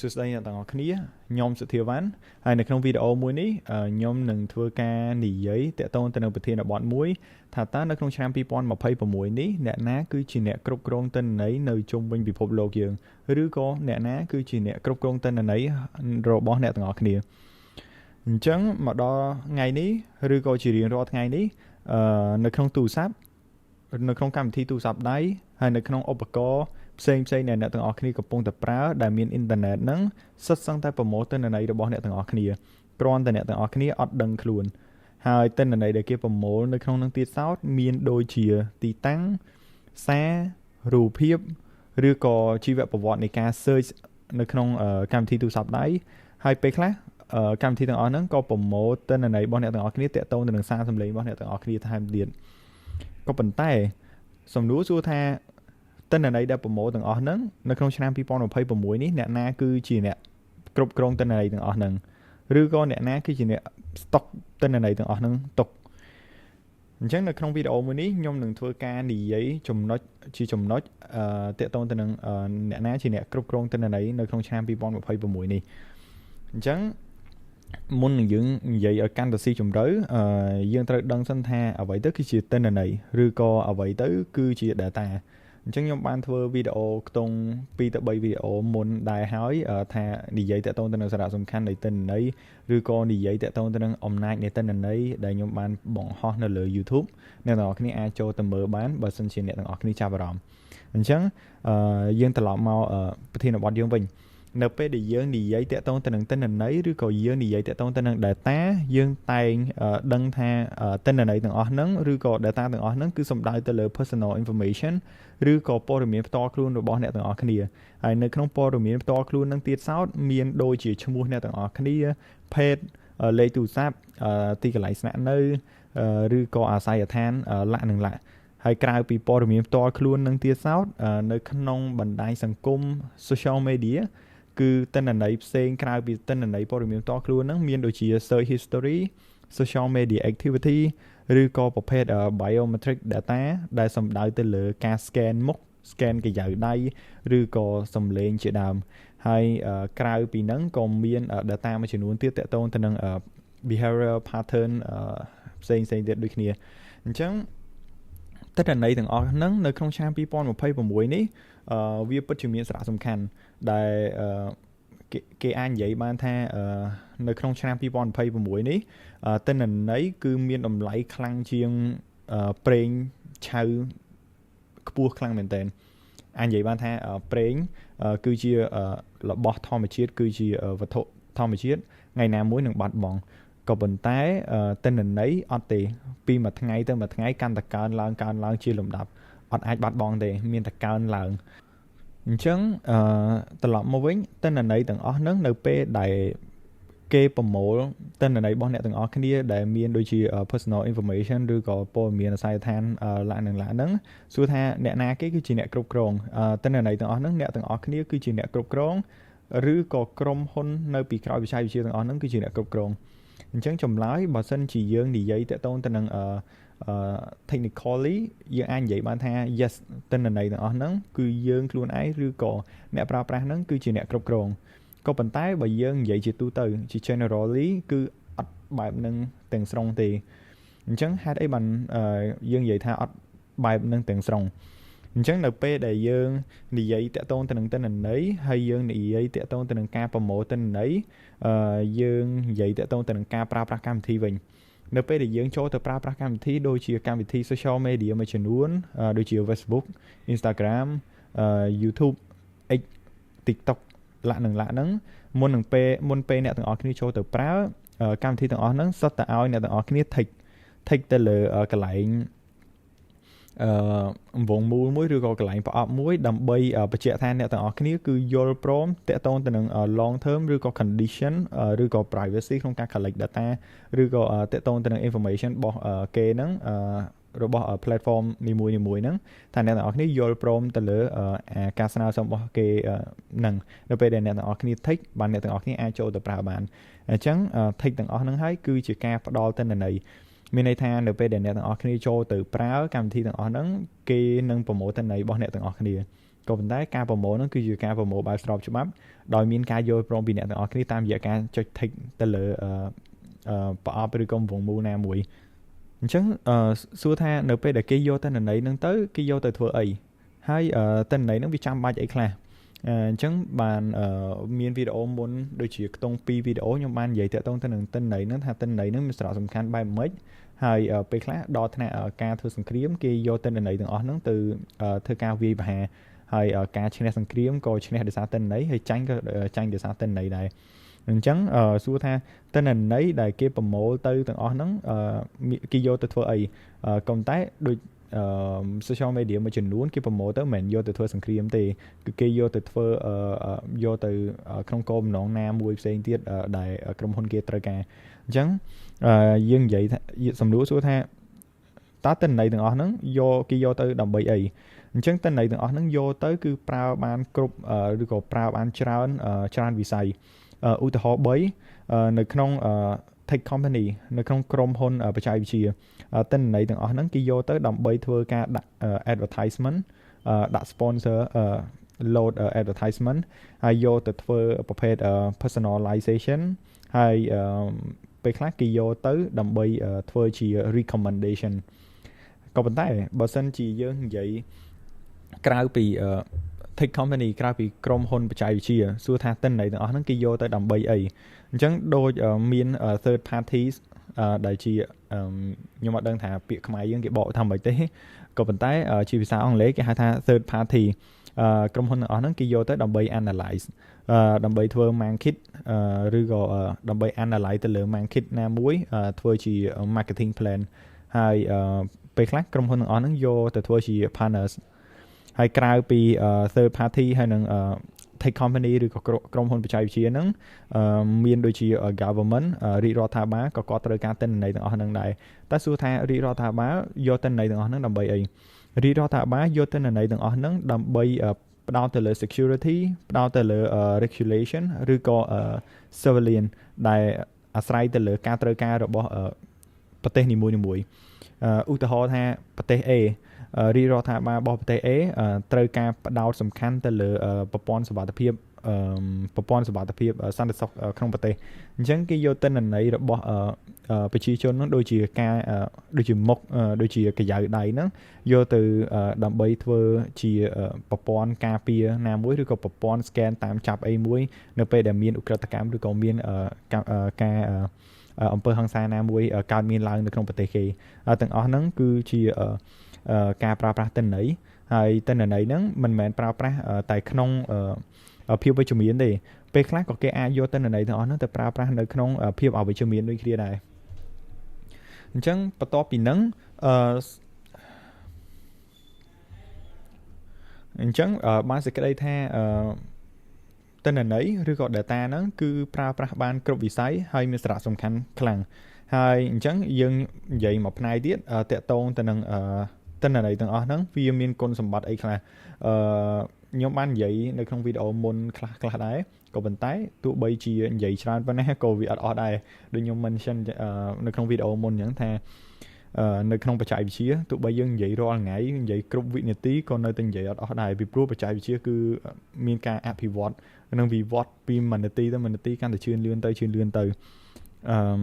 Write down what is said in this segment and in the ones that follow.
សួស្តីអ្នកទាំងអស់គ្នាខ្ញុំសុធាវ៉ាន់ហើយនៅក្នុងវីដេអូមួយនេះខ្ញុំនឹងធ្វើការនិយាយតាក់ទងទៅនឹងប្រធានបទមួយថាតើនៅក្នុងឆ្នាំ2026នេះអ្នកណាគឺជាអ្នកគ្រប់គ្រងទិន្នន័យនៅជុំវិញពិភពលោកយើងឬក៏អ្នកណាគឺជាអ្នកគ្រប់គ្រងទិន្នន័យរបស់អ្នកទាំងអស់គ្នាអញ្ចឹងមកដល់ថ្ងៃនេះឬក៏ជារៀងរាល់ថ្ងៃនេះនៅក្នុងទូរស័ព្ទនៅក្នុងកម្មវិធីទូរស័ព្ទដៃហើយនៅក្នុងឧបករណ៍ផ្សេងផ្សេងដែលអ្នកទាំងអស់គ្នាកំពុងតែប្រើដែលមានអ៊ីនធឺណិតហ្នឹងសុទ្ធសឹងតែប្រមូលទិន្នន័យរបស់អ្នកទាំងអស់គ្នាគ្រាន់តែអ្នកទាំងអស់គ្នាអត់ដឹងខ្លួនហើយទិន្នន័យដែលគេប្រមូលនៅក្នុងនឹងទៀតសោតមានដូចជាទីតាំងសាររូបភាពឬក៏ជីវប្រវត្តិនៃការ search នៅក្នុងកម្មវិធីទូរស័ព្ទដៃហើយពេលខ្លះកម្មវិធីទាំងអស់ហ្នឹងក៏ប្រមូលទិន្នន័យរបស់អ្នកទាំងអស់គ្នាតាក់ទងទៅនឹងសារសំឡេងរបស់អ្នកទាំងអស់គ្នាថែមទៀតក៏ប៉ុន្តែសំណួរសួរថាទិន្នន័យដែលប្រមូលទាំងអស់ហ្នឹងនៅក្នុងឆ្នាំ2026នេះអ្នកណាគឺជាអ្នកគ្រប់គ្រងទិន្នន័យទាំងអស់ហ្នឹងឬក៏អ្នកណាគឺជាអ្នកស្តុកទិន្នន័យទាំងអស់ហ្នឹងទុកអញ្ចឹងនៅក្នុងវីដេអូមួយនេះខ្ញុំនឹងធ្វើការនិយាយចំណុចជាចំណុចអឺតាក់ទងទៅនឹងអ្នកណាជាអ្នកគ្រប់គ្រងទិន្នន័យនៅក្នុងឆ្នាំ2026នេះអញ្ចឹងមុននឹងយើងនិយាយឲ្យកាន់តែស៊ីជម្រៅយើងត្រូវដឹងសិនថាអ្វីទៅគឺជាទិន្នន័យឬក៏អ្វីទៅគឺជា data អញ្ចឹងខ្ញុំបានធ្វើវីដេអូខ្ទង់2ទៅ3វីដេអូមុនដែរហើយថានិយាយតាក់ទងទៅនឹងសារៈសំខាន់នៃទិន្នន័យឬក៏និយាយតាក់ទងទៅនឹងអំណាចនៃទិន្នន័យដែលខ្ញុំបានបង្ហោះនៅលើ YouTube អ្នកទាំងអស់គ្នាអាចចូលទៅមើលបានបើសិនជាអ្នកទាំងអស់គ្នាចាប់អារម្មណ៍អញ្ចឹងយើងត្រឡប់មកប្រធានបទយើងវិញនៅពេលដែលយើងនិយាយតាក់ទងទៅនឹងទិន្នន័យឬក៏យើងនិយាយតាក់ទងទៅនឹង data យើងតែងដឹងថាទិន្នន័យទាំងអស់ហ្នឹងឬក៏ data ទាំងអស់ហ្នឹងគឺសំដៅទៅលើ personal information ឬក៏ព័ត៌មានផ្ទាល់ខ្លួនរបស់អ្នកទាំងអស់គ្នាហើយនៅក្នុងព័ត៌មានផ្ទាល់ខ្លួននឹងទៀតសោតមានដូចជាឈ្មោះអ្នកទាំងអស់គ្នាភេទលេខទូរស័ព្ទទីកន្លែងស្នាក់នៅឬក៏អាសយដ្ឋានលក្ខនឹងលក្ខហើយក្រៅពីព័ត៌មានផ្ទាល់ខ្លួននឹងទៀតសោតនៅក្នុងបណ្ដាញសង្គម social media គឺទិន្នន័យផ្សេងក្រៅពីទិន្នន័យព័ត៌មានផ្ទាល់ខ្លួនហ្នឹងមានដូចជា search history, social media activity ឬក៏ប្រភេទ biometric data ដែលសំដៅទៅលើការ scan មុខ scan ក្រយៅដៃឬក៏សំឡេងជាដើមហើយក្រៅពីហ្នឹងក៏មាន data មួយចំនួនទៀតតាក់ទងទៅនឹង behavioral pattern ផ្សេងផ្សេងទៀតដូចគ្នាអញ្ចឹងទិន្នន័យទាំងអស់ហ្នឹងនៅក្នុងឆ្នាំ2026នេះវាពិតជាមានសារៈសំខាន់ដែលគេអាចនិយាយបានថានៅក្នុងឆ្នាំ2026នេះទិន្នន័យគឺមានតម្លៃខ្លាំងជាងប្រេងឆៅខ្ពស់ខ្លាំងមែនទែនអាចនិយាយបានថាប្រេងគឺជារបស់ធម្មជាតិគឺជាវត្ថុធម្មជាតិថ្ងៃណាមួយនឹងបាត់បង់ក៏ប៉ុន្តែទិន្នន័យអត់ទេពីមួយថ្ងៃទៅមួយថ្ងៃកាន់តែកើនឡើងកើនឡើងជាលំដាប់អត់អាចបាត់បង់ទេមានតែកើនឡើងអញ្ចឹងអឺត្រឡប់មកវិញទិន្នន័យទាំងអស់ហ្នឹងនៅពេលដែលគេប្រមូលទិន្នន័យរបស់អ្នកទាំងអស់គ្នាដែលមានដូចជា personal information ឬក៏ព័ត៌មានអាសយដ្ឋានលក្ខណៈលក្ខហ្នឹងសួរថាអ្នកណាគេគឺជាអ្នកគ្រប់គ្រងទិន្នន័យទាំងអស់ហ្នឹងអ្នកទាំងអស់គ្នាគឺជាអ្នកគ្រប់គ្រងឬក៏ក្រុមហ៊ុននៅពីក្រោយវិស័យវិទ្យាទាំងអស់ហ្នឹងគឺជាអ្នកគ្រប់គ្រងអញ្ចឹងចម្លើយបើសិនជាយើងនិយាយតាក់ទងទៅនឹងអឺ technically យើងអាចនិយាយបានថា yes ទិន្នន័យទាំងអស់ហ្នឹងគឺយើងខ្លួនឯងឬក៏អ្នកប្រើប្រាស់ហ្នឹងគឺជាអ្នកគ្រប់គ្រងក៏ប៉ុន្តែបើយើងនិយាយជាទូទៅជា generally គឺអត់បែបហ្នឹងទាំងស្រុងទេអញ្ចឹងហេតុអីបានយើងនិយាយថាអត់បែបហ្នឹងទាំងស្រុងអញ្ចឹងនៅពេលដែលយើងនិយាយតាក់ទងទៅនឹងទិន្នន័យហើយយើងនិយាយតាក់ទងទៅនឹងការប្រមូលទិន្នន័យយើងនិយាយតាក់ទងទៅនឹងការប្រើប្រាស់កម្មវិធីវិញនៅពេលដែលយើងចូលទៅប្រើប្រាស់កម្មវិធីដូចជាកម្មវិធី social media មួយចំនួនដូចជា Facebook, Instagram, YouTube, X, TikTok លក្ខនឹងលក្ខហ្នឹងមុននឹងពេលមុនពេលអ្នកទាំងអស់គ្នាចូលទៅប្រើកម្មវិធីទាំងអស់ហ្នឹងសុទ្ធតែឲ្យអ្នកទាំងអស់គ្នា tick tick ទៅលើកន្លែងអឺរង្វង់មូលមួយឬក៏កន្លែងប្រអប់មួយដើម្បីបញ្ជាក់ថាអ្នកទាំងអស់គ្នាគឺយល់ព្រមតាក់ទងទៅនឹង long term ឬក៏ condition ឬក៏ privacy ក្នុងការ collect data ឬក៏តាក់ទងទៅនឹង information របស់គេហ្នឹងរបស់ platform នីមួយៗហ្នឹងថាអ្នកទាំងអស់គ្នាយល់ព្រមទៅលើការស្នើសុំរបស់គេហ្នឹងនៅពេលដែលអ្នកទាំងអស់គ្នា tick បានអ្នកទាំងអស់គ្នាអាចចូលទៅប្រើបានអញ្ចឹង tick ទាំងអស់ហ្នឹងហើយគឺជាការផ្ដល់ទិន្នន័យមានន័យថានៅពេលដែលអ្នកទាំងអស់គ្នាចូលទៅប្រើកម្មវិធីទាំងអស់ហ្នឹងគេនឹងប្រមូលទិន្នន័យរបស់អ្នកទាំងអស់គ្នា ក៏ប៉ុន្តែការប្រមូលហ្នឹងគឺជាការប្រមូលបែបស្របច្បាប់ដោយមានការយល់ព្រមពីអ្នកទាំងអស់គ្នាតាមរយៈការចុច tick ទៅលើប្រអប់ឬក៏វងមូលណាមួយអញ្ចឹងសួរថានៅពេលដែលគេយកទិន្នន័យហ្នឹងទៅគេយកទៅធ្វើអីហើយទិន្នន័យហ្នឹងវាចាំបាច់អីខ្លះអញ្ចឹងបានមានវីដេអូមុនដូចជាខ្ទង់2វីដេអូខ្ញុំបាននិយាយតាក់ទងទៅនឹងទិន្នន័យហ្នឹងថាទិន្នន័យហ្នឹងមានសារៈសំខាន់បែបម៉េចហើយពេលខ្លះដល់ថ្នាក់ការធ្វើសង្គ្រាមគេយកទិន្នន័យទាំងអស់ហ្នឹងទៅធ្វើការវាយប្រហារហើយការឈ្នះសង្គ្រាមក៏ឈ្នះដោយសារទិន្នន័យហើយចាញ់ក៏ចាញ់ដោយសារទិន្នន័យដែរអញ្ចឹងសួរថាទិន្នន័យដែលគេប្រមូលទៅទាំងអស់ហ្នឹងគេយកទៅធ្វើអីក៏តែដូច social media មួយចំនួនគេប្រមូលទៅមិនមែនយកទៅធ្វើសង្គ្រាមទេគឺគេយកទៅធ្វើយកទៅក្នុងគោលបំណងណាមួយផ្សេងទៀតដែលក្រុមហ៊ុនគេត្រូវការអញ្ចឹងយើងនិយាយថាសំណួរសួរថាតើទិន្នន័យទាំងអស់ហ្នឹងយកគេយកទៅដើម្បីអីអញ្ចឹងទិន្នន័យទាំងអស់ហ្នឹងយកទៅគឺប្រើបានគ្រប់ឬក៏ប្រើបានច្រើនច្រើនវិស័យឧទាហរណ៍3នៅក្នុង tech company នៅក្នុងក្រុមហ៊ុនបច្ចេកវិទ្យាទិន្នន័យទាំងអស់ហ្នឹងគេយកទៅដើម្បីធ្វើការដាក់ advertisement ដាក់ sponsor load advertisement ហើយយកទៅធ្វើប្រភេទ personalization ហើយពេលខ្លះគេយកទៅដើម្បីធ្វើជា recommendation ក៏ប៉ុន្តែបើសិនជាយើងនិយាយក្រៅពី tech company ក្រៅពីក្រុមហ៊ុនបច្ចេកវិទ្យាសួរថាទិន្នន័យទាំងអស់ហ្នឹងគេយកទៅដើម្បីអីអញ្ចឹងដូចមាន third parties ដែលជាខ្ញុំអត់ដឹងថាពាក្យខ្មែរយើងគេបកថាម៉េចទេក៏ប៉ុន្តែជាភាសាអង់គ្លេសគេហៅថា third party ក្រុមហ៊ុនទាំងអស់ហ្នឹងគេយកទៅដើម្បី analyze ដើម្បីធ្វើ market ឬក៏ដើម្បី analyze ទៅលើ market ណាមួយធ្វើជា marketing plan ហើយពេលខ្លះក្រុមហ៊ុនទាំងអស់ហ្នឹងយកទៅធ្វើជា partners ហើយក្រៅពី third party ហើយនឹង tech company ឬក៏ក្រុមហ៊ុនបច្ចេកវិទ្យាហ្នឹងមានដូចជា government រាជរដ្ឋាភិបាលក៏គាត់ត្រូវការទិន្នន័យទាំងអស់ហ្នឹងដែរតែសួរថារាជរដ្ឋាភិបាលយកទិន្នន័យទាំងអស់ហ្នឹងដើម្បីអីរាជរដ្ឋាភិបាលយកទិន្នន័យទាំងអស់ហ្នឹងដើម្បីផ្ដោតទៅលើ security ផ្ដោតទៅលើ regulation ឬក៏ surveillance ដែលអាស្រ័យទៅលើការត្រូវការរបស់ប្រទេសនីមួយៗឧទាហរណ៍ថាប្រទេស A រាជរដ្ឋាភិបាលរបស់ប្រទេស A ត្រូវការផ្ដោតសំខាន់ទៅលើប្រព័ន្ធសុវត្ថិភាពប្រព័ន្ធសុវត្ថិភាពសន្តិសុខក្នុងប្រទេសអញ្ចឹងគេយកទិន្នន័យរបស់ប្រជាជននោះដូចជាការដូចជាមុខដូចជាក្រយៅដៃហ្នឹងយកទៅដើម្បីធ្វើជាប្រព័ន្ធការពារណាមួយឬក៏ប្រព័ន្ធ scan តាមចាប់អីមួយនៅពេលដែលមានឧក្រិដ្ឋកម្មឬក៏មានការអំពើហិង្សាណាមួយកើតមានឡើងនៅក្នុងប្រទេសគេទាំងអស់ហ្នឹងគឺជាការប្រើប្រាស់ទិន្នន័យហើយទិន្នន័យហ្នឹងមិនមែនប្រើប្រាស់តែក្នុងភាពវិជ្ជមានទេពេលខ្លះក៏គេអាចយកទិន្នន័យទាំងអស់ហ្នឹងទៅប្រើប្រាស់នៅក្នុងភាពអវិជ្ជមានដូចគ្នាដែរអញ្ចឹងបន្ទាប់ពីហ្នឹងអឺអញ្ចឹងបានសេចក្តីថាអឺទិន្នន័យឬក៏ data ហ្នឹងគឺប្រើប្រាស់បានគ្រប់វិស័យហើយមានសារៈសំខាន់ខ្លាំងហើយអញ្ចឹងយើងនិយាយមួយផ្នែកទៀតតាក់ទងទៅនឹងទិន្នន័យទាំងអស់ហ្នឹងវាមានគុណសម្បត្តិអីខ្លះអឺខ្ញុំបាននិយាយនៅក្នុងវីដេអូមុនខ្លះខ្លះដែរក៏ប៉ុន្តែទោះបីជានិយាយច្រើនប៉ុណ្ណេះក៏វាអត់អស់ដែរដូចខ្ញុំ mention នៅក្នុងវីដេអូមុនអញ្ចឹងថានៅក្នុងបច្ចេកវិទ្យាទោះបីយើងនិយាយរាល់ថ្ងៃនិយាយគ្រប់វិនាទីក៏នៅតែនិយាយអត់អស់ដែរពីព្រោះបច្ចេកវិទ្យាគឺមានការអភិវឌ្ឍនិងវិវត្តពីមួយនាទីទៅមួយនាទីកាន់តែជឿនលឿនទៅជឿនលឿនទៅអឺ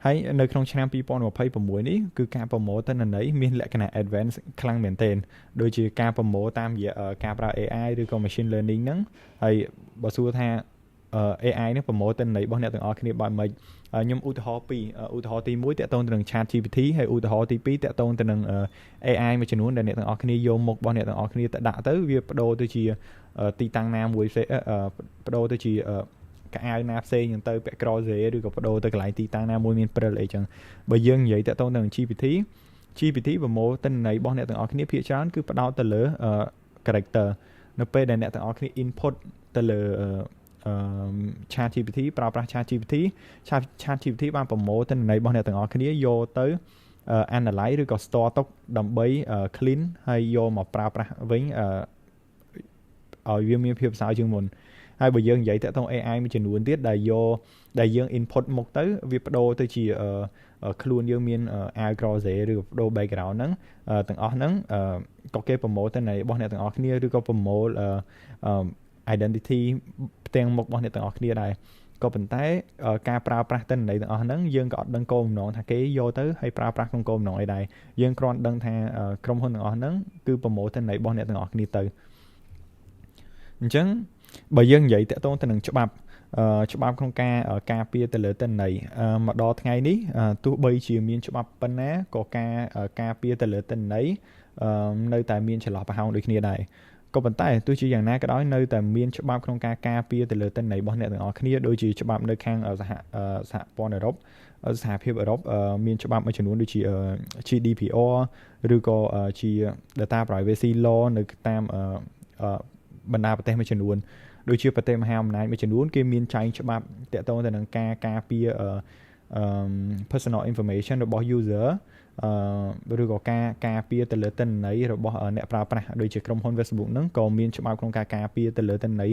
ហើយនៅក្នុងឆ្នាំ2026នេះគឺការប្រមូលទិន្នន័យមានលក្ខណៈ advance ខ្លាំងមែនទែនដូចជាការប្រមូលតាមរយៈការប្រើ AI ឬក៏ machine learning ហ្នឹងហើយបើសួរថា AI នេះប្រមូលទិន្នន័យរបស់អ្នកទាំងអស់គ្នាបែបម៉េចខ្ញុំឧទាហរណ៍ពីរឧទាហរណ៍ទី1តាក់ទងទៅនឹង ChatGPT ហើយឧទាហរណ៍ទី2តាក់ទងទៅនឹង AI មួយចំនួនដែលអ្នកទាំងអស់គ្នាយកមុខរបស់អ្នកទាំងអស់គ្នាទៅដាក់ទៅវាបដូរទៅជាទីតាំងណាមួយផ្សេងបដូរទៅជាកៅអៅណាផ្សេងហ្នឹងទៅពាក់ក្រសេឬក៏បដូរទៅកន្លែងទីតាំងណាមួយមានព្រិលអីចឹងបើយើងនិយាយតាក់ទងទៅនឹង GPT GPT ប្រមូលទិន្នន័យរបស់អ្នកទាំងអស់គ្នាភាគច្រើនគឺផ្ដោតទៅលើ character នៅពេលដែលអ្នកទាំងអស់គ្នា input ទៅលើអឺ ChatGPT ប្រើប្រាស់ ChatGPT ChatGPT បានប្រមូលទិន្នន័យរបស់អ្នកទាំងអស់គ្នាយកទៅ analyze ឬក៏ store ទុកដើម្បី clean ហើយយកមកប្រើប្រាស់វិញឲ្យវាមានភាពប្រសើរជាងមុន ហើយបើយើងនិយាយតាក់ទង AI មួយចំនួនទៀតដែលយកដែលយើង input មុខទៅវាបដូរទៅជាខ្លួនយើងមានអាវក្រសេឬក៏បដូរ background ហ្នឹងទាំងអស់ហ្នឹងក៏គេប្រមូលទៅនៃរបស់អ្នកទាំងអស់គ្នាឬក៏ប្រមូល identity ផ្ទាំងមុខរបស់អ្នកទាំងអស់គ្នាដែរក៏ប៉ុន្តែការប្រើប្រាស់ទិន្នន័យទាំងអស់ហ្នឹងយើងក៏អត់ដឹងគោលបំណងថាគេយកទៅហើយប្រើប្រាស់ក្នុងគោលបំណងអីដែរយើងគ្រាន់ដឹងថាក្រុមហ៊ុនទាំងអស់ហ្នឹងគឺប្រមូលទិន្នន័យរបស់អ្នកទាំងអស់គ្នាទៅអញ្ចឹងបើយើងនិយាយតាក់ទងទៅនឹងច្បាប់ច្បាប់ក្នុងការការពារទៅលើទិន្នន័យមកដល់ថ្ងៃនេះទោះបីជាមានច្បាប់ប៉ុណ្ណាក៏ការការពារទៅលើទិន្នន័យនៅតែមានចន្លោះប្រហោងដូចគ្នាដែរក៏ប៉ុន្តែទោះជាយ៉ាងណាក៏ដោយនៅតែមានច្បាប់ក្នុងការការពារទៅលើទិន្នន័យរបស់អ្នកទាំងអស់គ្នាដូចជាច្បាប់នៅខាងសហសហព័ន្ធអឺរ៉ុបសហភាពអឺរ៉ុបមានច្បាប់មួយចំនួនដូចជា GDPR ឬក៏ជា Data Privacy Law នៅតាមបណ្ដាប្រទេសមួយចំនួនដូចជាប្រទេសមហាអំណាចមួយចំនួនគេមានចែងច្បាប់តាក់ទងទៅនឹងការការពារ personal information របស់ user ឬក៏ការការពារទៅលើទិន្នន័យរបស់អ្នកប្រើប្រាស់ដូចជាក្រុមហ៊ុន Facebook ហ្នឹងក៏មានច្បាប់ក្នុងការការពារទៅលើទិន្នន័យ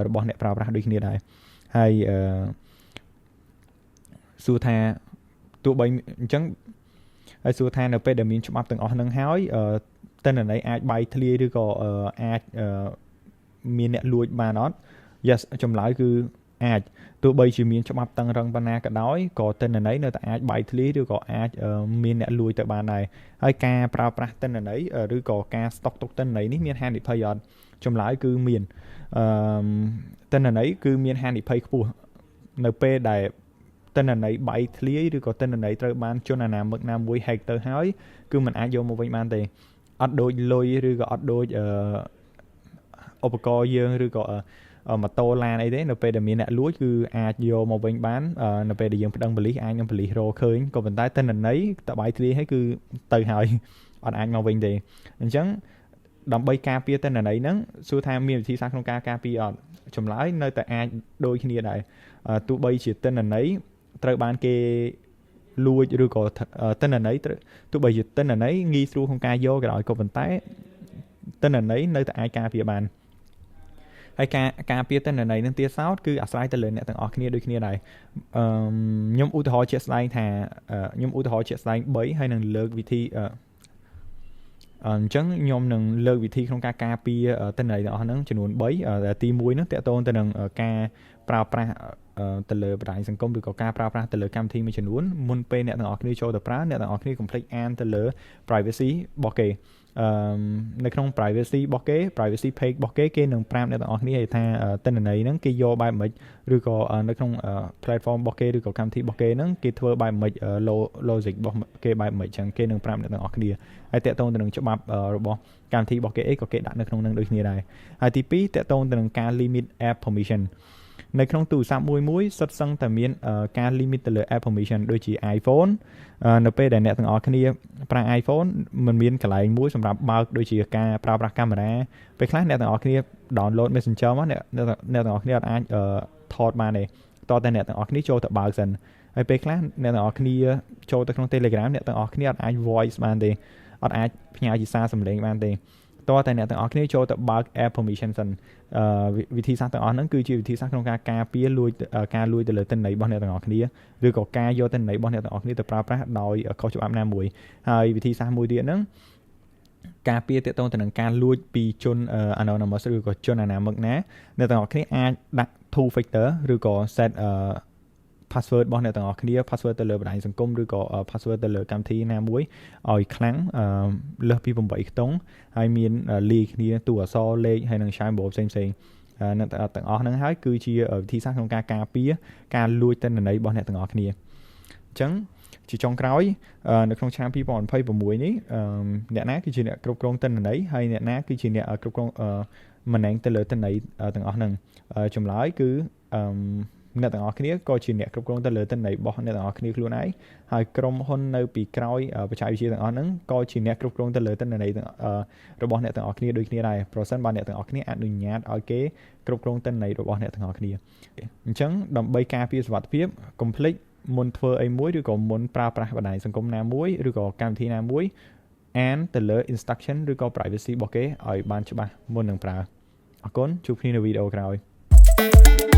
របស់អ្នកប្រើប្រាស់ដូចគ្នាដែរហើយអឺសួរថាទោះបីអញ្ចឹងហើយសួរថានៅពេលដែលមានច្បាប់ទាំងអស់ហ្នឹងហើយទិន្នន័យអាចបែកធ្លាយឬក៏អាចមានអ្នកលួចបានអត់ Yes ចម្លើយគឺអាចទោះបីជាមានច្បាប់តឹងរឹងប៉ុណ្ណាក៏ដោយក៏ទិន្នន័យនៅតែអាចបែកធ្លាយឬក៏អាចមានអ្នកលួចទៅបានដែរហើយការប្រើប្រាស់ទិន្នន័យឬក៏ការស្តុកទុកទិន្នន័យនេះមានហានិភ័យអត់ចម្លើយគឺមានអឺទិន្នន័យគឺមានហានិភ័យខ្ពស់នៅពេលដែលទិន្នន័យបែកធ្លាយឬក៏ទិន្នន័យត្រូវបានជនអនាមិកណាមួយ hack ទៅហើយគឺมันអាចយកមកវិញបានទេអត់ដូចលុយឬក៏អត់ដូចអឺឧបករណ៍យើងឬក៏ម៉ូតូឡានអីទេនៅពេលដែលមានអ្នកលួចគឺអាចយកមកវិញបាននៅពេលដែលយើងប្តឹងប៉ូលីសអាចនឹងប៉ូលីសរកឃើញក៏ប៉ុន្តែទិន្នន័យតបែកធ្លាយហើយគឺទៅហើយអត់អាចមកវិញទេអញ្ចឹងដើម្បីការពារទិន្នន័យហ្នឹងសួរថាមានវិធីសាស្ត្រក្នុងការការពារអត់ចម្លើយនៅតែអាចដូចគ្នាដែរទោះបីជាទិន្នន័យត្រូវបានគេលួចឬក៏ទិន្នន័យទោះបីជាទិន្នន័យងាយស្រួលក្នុងការយកក៏ដោយក៏ប៉ុន្តែទិន្នន័យនៅតែអាចការពារបានហើយការការពារទិន្នន័យនឹងទៀតសោតគឺអាស្រ័យទៅលើអ្នកទាំងអស់គ្នាដូចគ្នាដែរអឺខ្ញុំឧទាហរណ៍ជាក់ស្ដែងថាខ្ញុំឧទាហរណ៍ជាក់ស្ដែង3ហើយនឹងលើកវិធីអញ្ចឹងខ្ញុំនឹងលើកវិធីក្នុងការការពារទិន្នន័យទាំងអស់ហ្នឹងចំនួន3ដែលទី1ហ្នឹងតាក់ទងទៅនឹងការប្រើប្រាស់ទៅលើបណ្ដាញសង្គមឬក៏ការប្រើប្រាស់ទៅលើកម្មវិធីមួយចំនួនមុនពេលអ្នកទាំងអស់គ្នាចូលទៅប្រើអ្នកទាំងអស់គ្នាកុំភ្លេចអានទៅលើ privacy របស់គេអឺនៅក្នុង privacy របស់គេ privacy page របស់គេគេនឹងប្រាប់អ្នកទាំងអស់គ្នាឲ្យថាទិន្នន័យហ្នឹងគេយកបែបម៉េចឬក៏នៅក្នុង platform របស់គេឬក៏កម្មវិធីរបស់គេហ្នឹងគេធ្វើបែបម៉េច logic របស់គេបែបម៉េចចឹងគេនឹងប្រាប់អ្នកទាំងអស់គ្នាហើយតាក់ទងទៅនឹងច្បាប់របស់កម្មវិធីរបស់គេអីក៏គេដាក់នៅក្នុងនឹងដូចគ្នាដែរហើយទី2តាក់ទងទៅនឹងការ limit app permission នៅក្នុងទូរស័ព្ទមួយមួយសុទ្ធសឹងតែមានការ limit ទៅលើ app permission ដូចជា iPhone នៅពេលដែលអ្នកទាំងអស់គ្នាប្រើ iPhone มันមានកន្លែងមួយសម្រាប់បើកដូចជាការប្រើប្រាស់កាមេរ៉ាពេលខ្លះអ្នកទាំងអស់គ្នា download Messenger មកអ្នកអ្នកទាំងអស់គ្នាអត់អាចថតបានទេតតែអ្នកទាំងអស់គ្នាចូលទៅបើកសិនហើយពេលខ្លះអ្នកទាំងអស់គ្នាចូលទៅក្នុង Telegram អ្នកទាំងអស់គ្នាអត់អាច voice បានទេអត់អាចផ្ញើជាសារសំឡេងបានទេតើតែអ្នកទាំងអស់គ្នាចូលទៅបើក app permission សិនវិធីសាស្ត្រទាំងអស់ហ្នឹងគឺជាវិធីសាស្ត្រក្នុងការការពារលួចការលួចទៅលើទិន្នន័យរបស់អ្នកទាំងអស់គ្នាឬក៏ការយកទិន្នន័យរបស់អ្នកទាំងអស់គ្នាទៅប្រើប្រាស់ដោយខុសច្បាប់ណាមួយហើយវិធីសាស្ត្រមួយទៀតហ្នឹងការពារទាក់ទងទៅនឹងការលួចពីជន anonymous ឬក៏ជនអនាមិកណាអ្នកទាំងអស់គ្នាអាចដាក់ two factor ឬក៏ set password របស់អ្នកទាំងអស់គ្នា password ទៅលើបណ្ដាញសង្គមឬក៏ password ទៅលើកម្មវិធីណាមួយឲ្យខ្លាំងលើសពី8ខ្ទង់ហើយមានលាយគ្នាតួអក្សរលេខហើយនិង symbol ផ្សេងផ្សេងនៅទាំងអស់ហ្នឹងហើយគឺជាវិធីសាស្ត្រក្នុងការការពារការលួចទិន្នន័យរបស់អ្នកទាំងអស់គ្នាអញ្ចឹងជាចុងក្រោយនៅក្នុងឆ្នាំ2026នេះអ្នកណាគឺជាអ្នកគ្រប់គ្រងទិន្នន័យហើយអ្នកណាគឺជាអ្នកគ្រប់គ្រងម្នាក់ទៅលើទិន្នន័យទាំងអស់ហ្នឹងចម្លើយគឺអឺអ្នកទាំងអស់គ្នាក៏ជាអ្នកគ្រប់គ្រងទៅលើទិន្នន័យរបស់អ្នកទាំងអស់គ្នាខ្លួនឯងហើយក្រុមហ៊ុននៅពីក្រោយបច្ចេកវិទ្យាទាំងអស់ហ្នឹងក៏ជាអ្នកគ្រប់គ្រងទៅលើទិន្នន័យរបស់អ្នកទាំងអស់គ្នាដូចគ្នាដែរប្រសិនបើអ្នកទាំងអស់គ្នាអនុញ្ញាតឲ្យគេគ្រប់គ្រងទិន្នន័យរបស់អ្នកទាំងអស់គ្នាអញ្ចឹងដើម្បីការពារសុវត្ថិភាពកុំភ្លេចមុនធ្វើអីមួយឬក៏មុនប្រើប្រាស់បណ្ដាញសង្គមណាមួយឬក៏កម្មវិធីណាមួយអានទៅលើ instruction ឬក៏ privacy របស់គេឲ្យបានច្បាស់មុននឹងប្រើអរគុណជួបគ្នានៅវីដេអូក្រោយ។ ។